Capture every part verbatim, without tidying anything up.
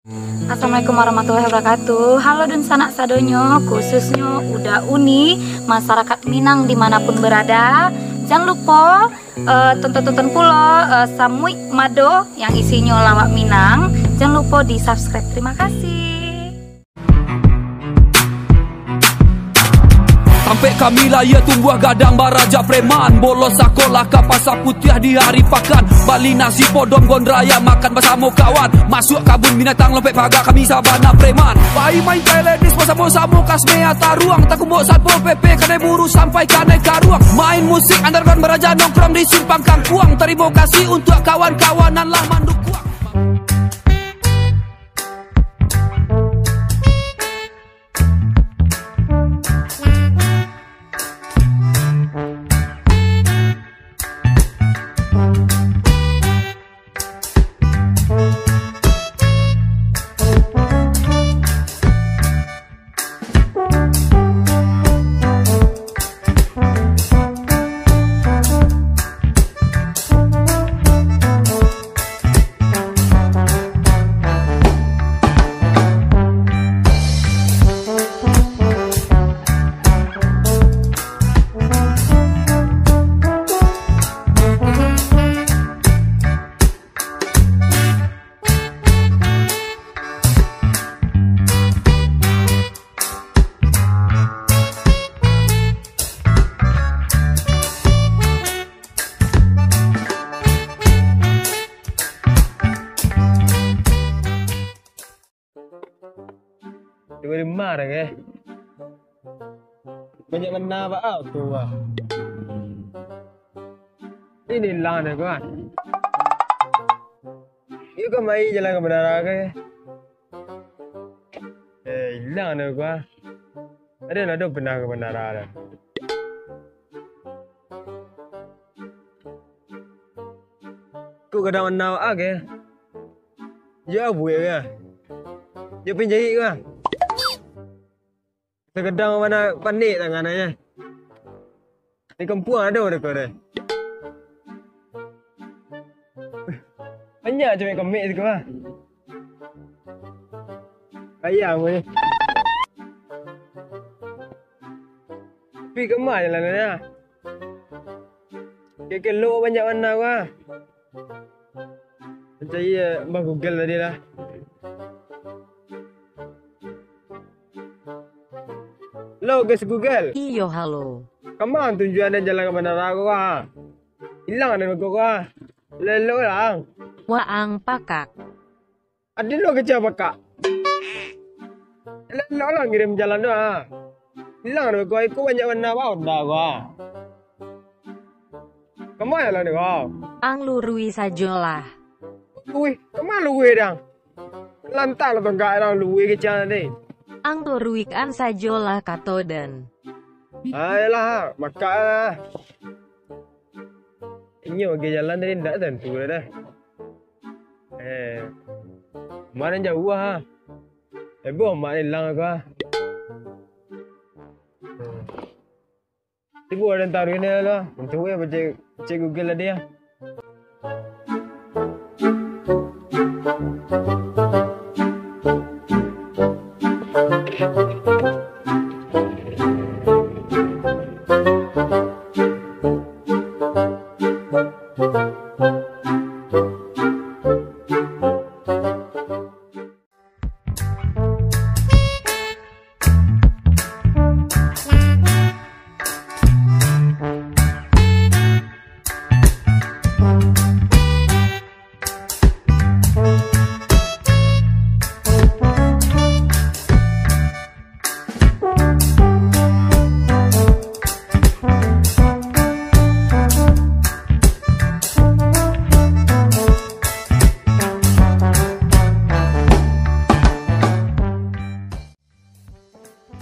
Assalamualaikum warahmatullahi wabarakatuh. Halo dunsanak sadonyo, khususnyo Uda Uni, masyarakat Minang dimanapun berada. Jan lupo, eh, tonton-tonton pulo, eh, Samuik Mado yang isinyo lawak Minang. Jan lupo di-subscribe. Terima kasih. Sampai kami lahia tumbuah gadang baraja preman. Bolos sakolah ka Pasar Putiah di hari pakan. Bali nasi podom gondraya makan basamo kawan. Masuak kabun binatang lompek paga kami sabana preman. Pai main tenis basamo-samo kasmea taruang. Takumbok satpol P P kanai buru sampai kanai karuang. Main musik underground baraja nongkrong di simpang kangkuang. Tarimo kasih untuak kawan-kawan nan lah mandukuang. Tibo di ma dek e? Banyak bana baa tu ah. Iko ilang dek ko ah. Iko ka mai jalan ka bandara ko. Eh, ilang dek ko ah. Ado lah ado pernah ka bandara dah. Ko gadang bana baa ko? Yo buek ko. Yo panjaik ko. Sagadang bana panek tangan aja. Di kampuang ado dek ko deh. Banyak cewek kemek siko ah. Ayam ni. Pi kama jalan ni ah. Kek-kek lo banyak bana ko ah. Mancari, eh, Mbah Google tadi lah. Lo, guys Google. Iyo, halo. Kama tunjuakan jalan ka bandara ko, ha? Ilang ado ko, ha? Lelok lah. Waang pakak. Ado lo kecek pakak. Lelok lah ngirim jalan tu, ha? Ilang ado ko, iko banyak bana baa onda ko, ha? Kama jalan ko? Ang luruih sajolah. Luruih, kama luruih dang? Lantang lah tongkak dang luruih kecek tadi. Ang luruihkan sajolah kato den. Ayolah, makak lah. Inyo bagai jalan tadi ndak tantu lah dah. Eh, kama jauah ah. Ebo mak ilang ko ah. Tibo den taruih ni lah. Untuak yo pacik, pacik Google tadi ah.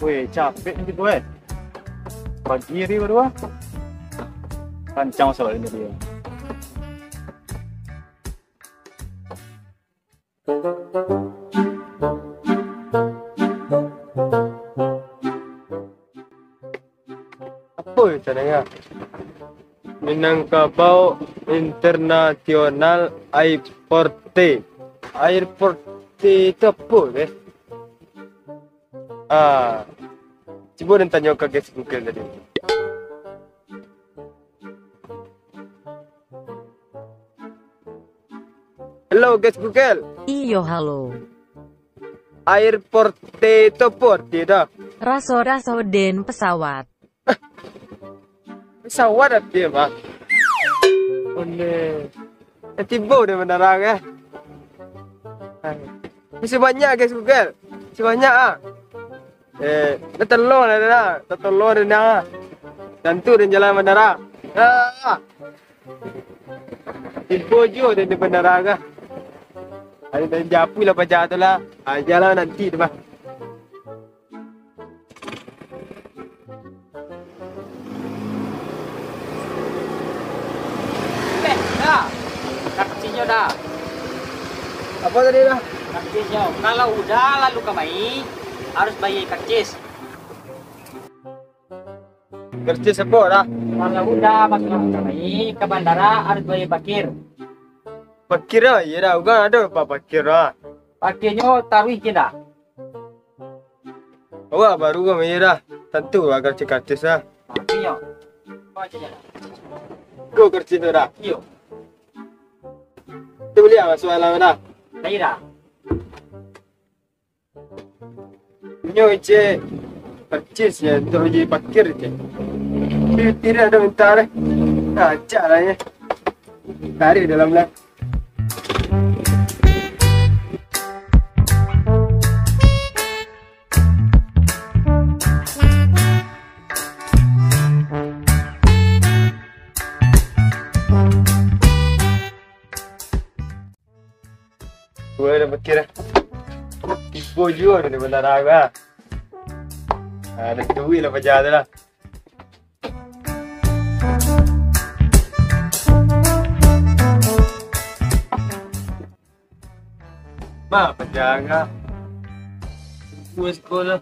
Weh, capek ni tu eh. Pagi hari baru ah. Rancang masalah ini dia. Apo yo caro nyo? Minangkabau International Airport. Airport. Porte tu apo, eh? Ah, cubo den tanyo ka guys Google tadi. Hello, guys Google. Iyo, halo. Airport itu porte dah. Raso-raso den pesawat. Pesawat ati, Bang. Ondeh. Eh, tibo di bandara, eh. Masih banyak, guys Google. Masih banyak, ah. Eh, dah tolong lah, dah. Dah tolong, dah. Tentu, dah jalan bandara. Ah. Tibo juo di bandara, ah. Ada dan japui lah paja tu lah. Ah, jalan nanti tu, bah. Eh, dah. Taksinya dah. Apa tadi dah? Taksinya. Kalau udah lalu kamari, harus bayar karcis. Karcis apa dah? Kalau udah, pas lalu kamari, ka bandara harus bayar parkir. Parkir dah, iya dah. Ugang ada pa parkir dah. Parkirnya taruih kin dah. Awak baru ka maya dah. Tantu lah karcis-karcis dah. Iyo. Kau aja jalan. Go karcis tu dah. Iyo. Tu boleh lah masuk dalam dah. Lain dah. Nyo cek karcis ya untuk uji parkir cek. Tapi tidak ada minta deh. Nah, acak lah ya. Tarik dalam lah. Gue dah mikir dah. Tibo juo dah di bandara gue. Ada duit lah paja tu lah. Ma, paja. Gue sekolah.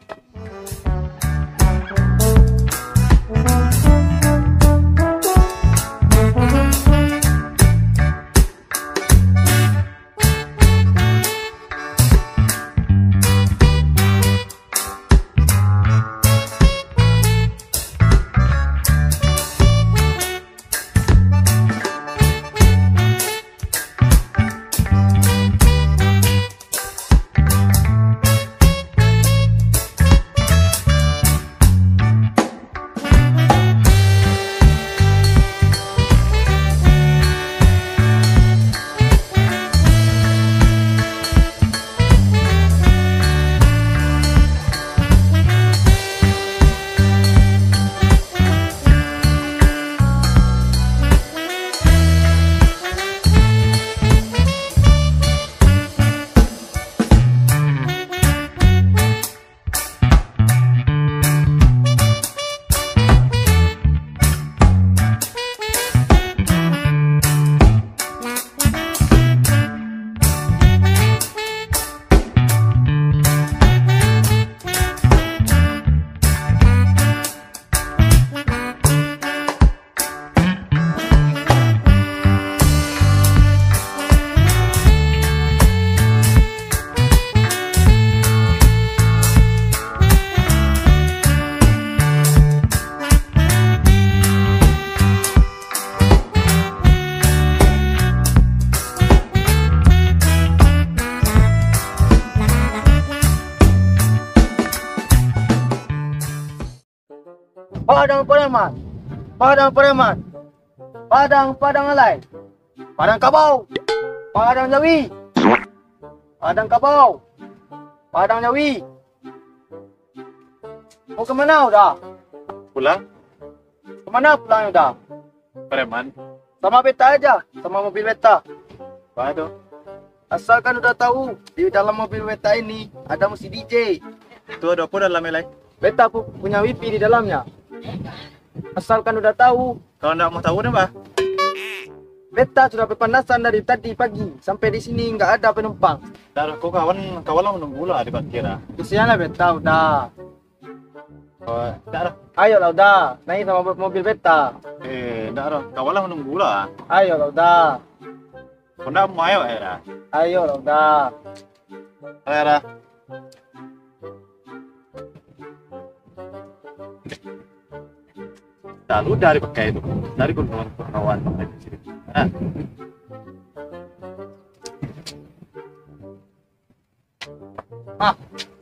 Padang pareman, padang pareman, padang, padang alai, padang kabau, padang jawi, padang kabau, padang jawi. Mau ka mano, Uda? Pulang. Ka mano pulang, Uda? Pareman. Samo beta aja, samo mobil beta. Apo tu? Asalkan Uda tahu, di dalam mobil beta ini ado musik D J. Tu ado apo dalamnyo lai? Beta pu-, punya wifi di dalamnya. Asalkan Uda tahu. Kalau ndak mau tahu deh, bah. Beta sudah berpanasan dari tadi pagi, sampai di sini nggak ada penumpang. Dah, kok kawan, kawan lah menunggu lah di parkir lah. Kasihanlah beta, Uda. Oh, dak lah. Ayolah, Uda. Naik sama mobil beta. Eh, dak lah. Kawan lah menunggu lah. Ayolah, Uda. Kok ndak mau ayo, eh, dah? Ayolah, Uda. Alah, alah. Lalu dari pakai tu, dari kawan-kawan pakai di sini. Ah. Ah,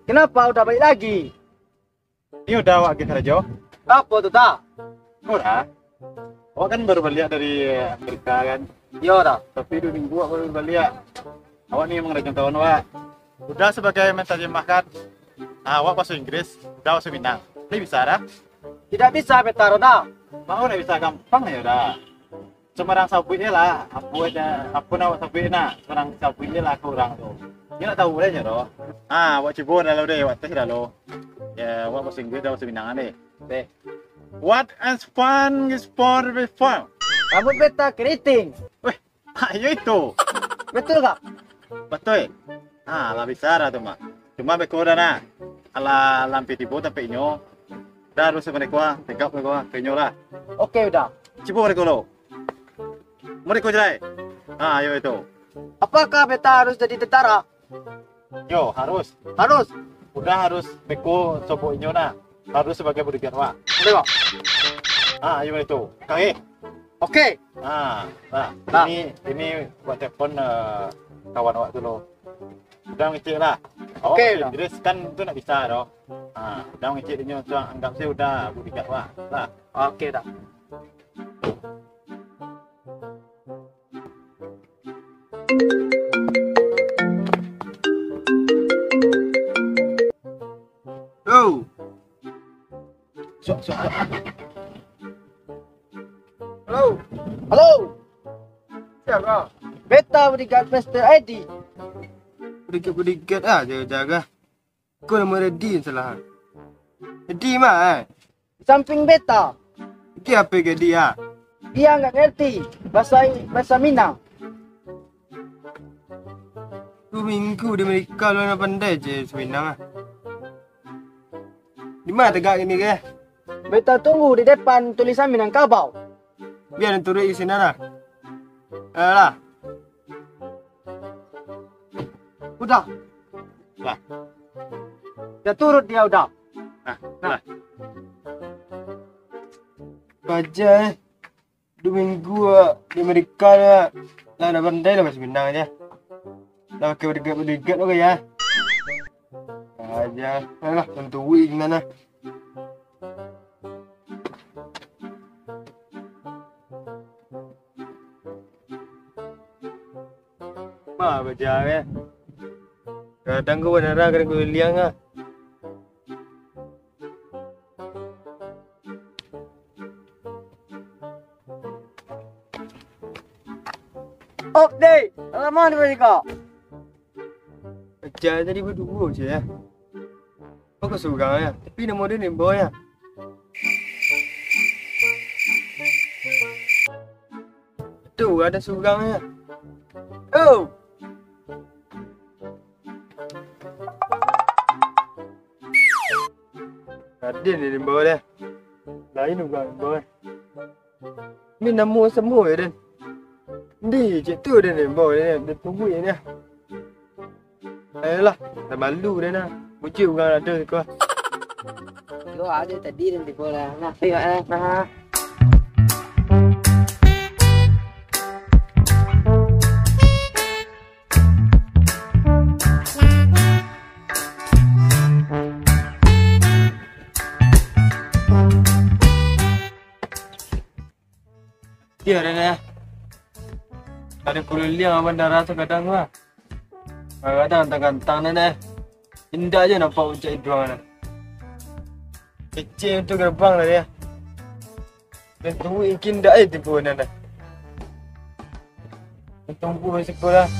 kenapa udah balik lagi? Ini udah awak agi karajo. Apo tu, Da? Murah. Awak kan baru baliak dari Amerika kan? Iyo, Da. Tapi duo minggu awak baru baliak. Awak ni emang rajin kawan awak. Udah sabagai mantarjamah kan. Ah, awak bahaso Inggris, udah bahaso Minang. Ni bisa, Da? Tidak bisa, Petaro, Da. Mau nak bisa gampang ya, Da. Sumarang sabuik je lah. Apo aja, apo nak awak sabuik nak? Sumarang sabuik je lah ka urang tu. Nyo nak tahu lah nyo tu. Ah, awak cubo dah lo deh, awak tes dah lo. Ya, awak bahaso Inggris dah, bahaso Minang deh. Deh. What is fun is for the fun. Rambut beta keriting. Weh, ha, iyo itu. Betul, Kak? Betul. Ha, lah bisa dah tu, Mak. Cuma beko dah nah. Alah, lampia tibo tampek inyo. Dah, harus mereka, tegak mereka, ke inyo lah. Oke, udah. Cubo mereka lo. Mereka jelai. Ha, ayo itu. Apakah beta harus jadi tentara? Yo, harus. Harus. Udah harus beko sobok inyo nah. Harus sebagai bodyguard awak. Boleh, Bang? Ha, ayo itu. Kau, eh. Oke. Ha, nah, nah. Ini, ini buat telepon, eh, kawan awak tu lo. Udah ngecek lah. Awak Oke, bahaso dah. Inggris kan tu nak bisa doh. Ha, udah ngecek inyo tu anggap sajo udah bodyguard awak. Lah. Oke, dah. Yo. Sok, sok. Halo. Halo. Sia, Bro? Beta bodyguard Mister Edi. Bodyguard, bodyguard ah, jaga-jaga. Ko namo Edi salah. Edi mah, eh? Di samping beta. Edi apo Edi ah? Dia nggak ngerti bahasa, bahasa Minang. Duo minggu di Amerika lo nak pandai je bahasa Minang ah. Di ma tagak kini ko? Beta tunggu di depan tulisan Minangkabau. Bia den turuik di sinan lah. Ayolah. Udah. Lah. Udah turut dia udah. Nah, nah. Baja, eh. Duo minggu, ah, di Amerika lah. Lah, dah pandai lah bahasa Minang aja. Lah pakai bodyguard-bodyguard lo ya. Aja. Alah, tentu wih gimana? Bah, baja, eh. Kadang ko banara, kadang ko liang ah. Update, alamak ni mereka. Baja tadi baduo je ya. Bagus surang ya. Tapi namo dia ni boy ya. Tu ada surang ya. Oh. Adin ni di bawah dia. Lain juga di bawah. Ni namo samo ya, Den. Di cik tu dia ni bawah dia. Dia tunggu ya dia. Ayolah, dah malu dia nah. Muji urang ada siko. Lo ada tadi dan tiba lah. Nah, tengok eh. Nah. Dia dah, dah. Ada kuliliang bandara tu kadang lah. Kadang gantang-gantang dah, dah. Indak je nampak puncak iduang dah. Kecil tu gerbang dah dia. Dan tunggu mungkin dah eh tipu dah, dah. Tunggu masih sekolah.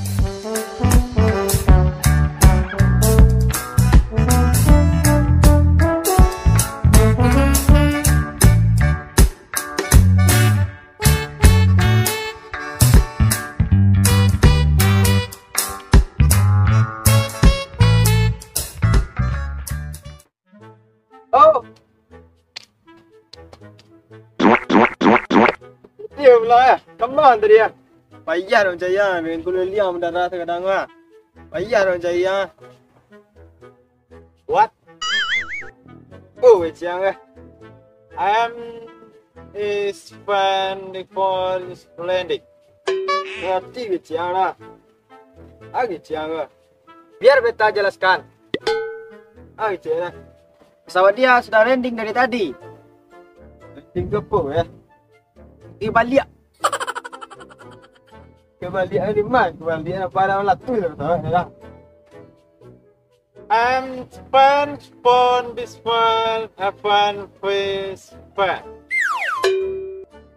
Oh. Dia pula ya. Kemana tadi ya? Payah dong caya dengan kuliliang mendarat kadang ah. Payah dong cari ah. What? Oh, kecil ah. I am is fun, the phone is splendid. Berarti kecil lah. Ah, kecil ah. Biar beta jelaskan. Ah, kecil lah. Pesawat dia sudah landing dari tadi. Landing ke apa ya? Eh, baliak. Kebaliak ni, Man. Kebaliak apa dah lah tu, tak tahu dah. I'm fun, fun, this fun, a fun, face, fun.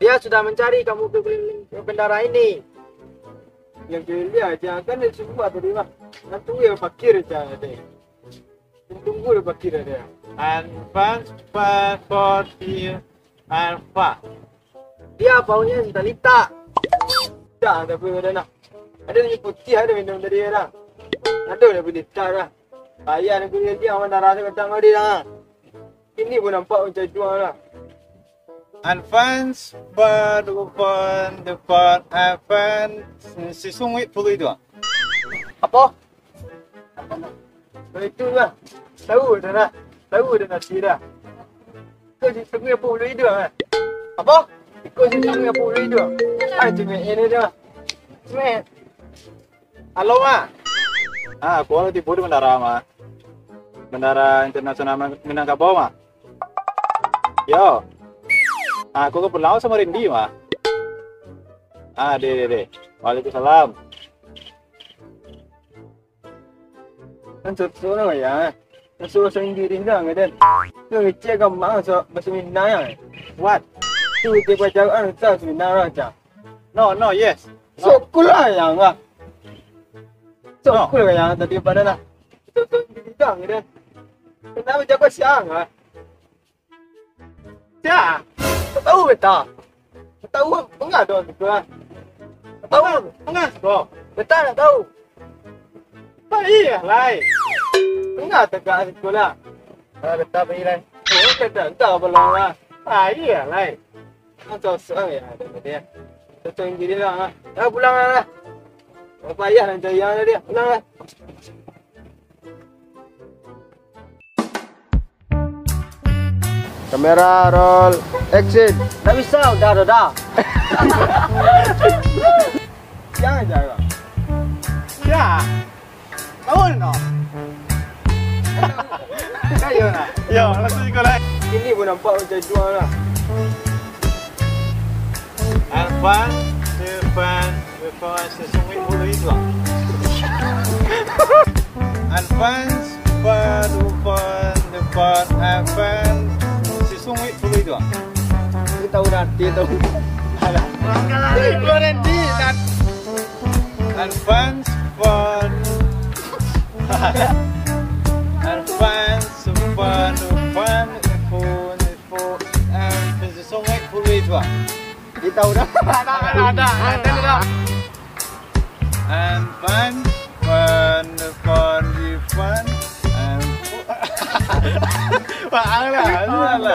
Dia sudah mencari kamu ke, ke bendara ini. Yang keliling aja kan dia semua tadi, Bang. Nanti dia parkir aja tadi. Tunggu dia parkir dia. And fun, fun, for you, and fun. Dia baunya entah litak. Tak, tapi ada nak. Ada yang putih, ada minum tadi dah. Ada yang putih tak dah. Payah nak kuliah dia, awan darah tu kata tadi dah. Ini pun nampak macam tu lah. Advance, depan, depan, advance. Si Sungit puluh itu ah. Apa? Apa nak? Itu lah. Tahu dah nak. Tahu dah nak sih dah. Kau si Sungit puluh itu ah. Apa? Kau si Sungit puluh itu ah. Ah, cengek ini dah. Cengek. Halo, Mak. Ah, aku lah tibo di bandara, Mak. Bandara Internasional Minangkabau, Mak. Yo. Ah, aku ka pulang samo Randy, Mak. Ah, deh, deh, deh. Waalaikumsalam. Kan sosok lah, ya. Sosok bahasa Inggris dah, kan? Tu ngecek kan, Mak, bahasa Minang, ya. What? Tu dia baca kan, bahasa Minang lah, Cak. No, no, yes. No. Sokul lah yang lah. No. Sokul lah yang tadi pada lah. Itu tu bidang dia. Kenapa jago siang lah? Siang? Tak tahu beta. Tak tahu, pengah tu lah. Tak tahu. Pengah, pengah tu. Beta tak tahu. Payah lai. Pengah tegak sekolah. Kalau beta pai lai. Oh, beta tak apa lah. Payah lai. Kan sosok ya, ada dia. Sosok yang diri lah. Dah pulang lah. Payah nak cari yang dia. Pulang lah. Kamera roll, action. Tak bisa, udah, udah, udah. Jangan, jangan. Ya. Tahu no. Ayo nak. Yo, langsung ikut lah. Ini pun nampak macam jual lah. Alvan, Irfan, Irfan, sesungguh puluh itu. Alvan, Irfan, Irfan, Alvan, sesungguh puluh itu. Dia tahu nanti tahu. Alah. Keluar nanti. Advance fund. Advance fund, fund, fund, fund, eh, sesungguh puluh itu, ah. Kita udah. Ada, ada, ada, ada. Advance fund, fund, fund, and Wah, alah, alah.